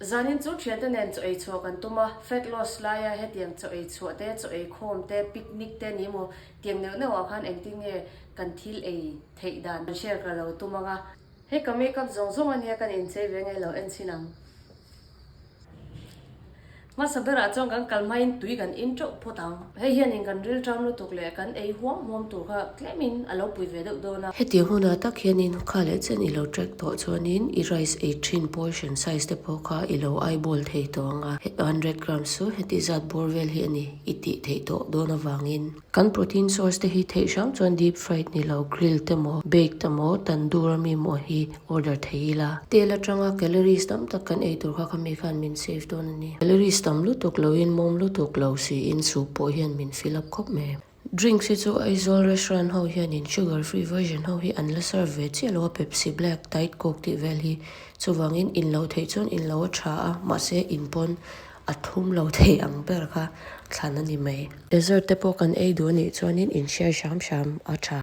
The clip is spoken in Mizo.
Zanin chu thiante nen chaw ei chhuah kan tum a, fat loss laia hetiang chaw ei chhuah te, chaw ei khawm te, picnic te ni maw tiang neuh neuh ah khan engtin nge kan thil ei theih dan share ka lo tum ang a. Hei ka makeup zawng zawng ania kan inchei ve nge lo en chhin ang. Hmasa berah chuan kan kal hmain tui kan in teuh phawt ang. Hei hianin kan rilṭam lutuk leh kan ei huam huam tur kha tlemin a lo pui ve deuh dawn a. Hetiang hunah tak hianin kha leh chen i lo track tawh chuanin i rice ei thin portion size te pawh kha i lo eyeball thei tawh ang a, 100 grams chu heti zat bawr vel hi a ni i tih theih tawh dawn avangin. Kan protein source te hi theih hram chuan deep fried ni lo, grill te maw, baked emaw, tandoor ami maw hi order thei ila. Tel atanga calories tam tak kan ei tur kha khami khan min save dawn a ni. Calories tam lutuk loin mawm lutuk lo siin soup pawh hian min fill up khawp mai. Drinks hi chu Aizawl restaurant ho hianin sugar free version ho hi an la serve ve chiah lo a, Pepsi Black, Diet Coke tih vel hi. Chuvangin in lo theih chuan in lo a tha a, mahse in pawn a thum lo thei ang ber kha thlan a ni mai. Dessert te pawh kan ei duh a nih chuanin in share hram hram a tha.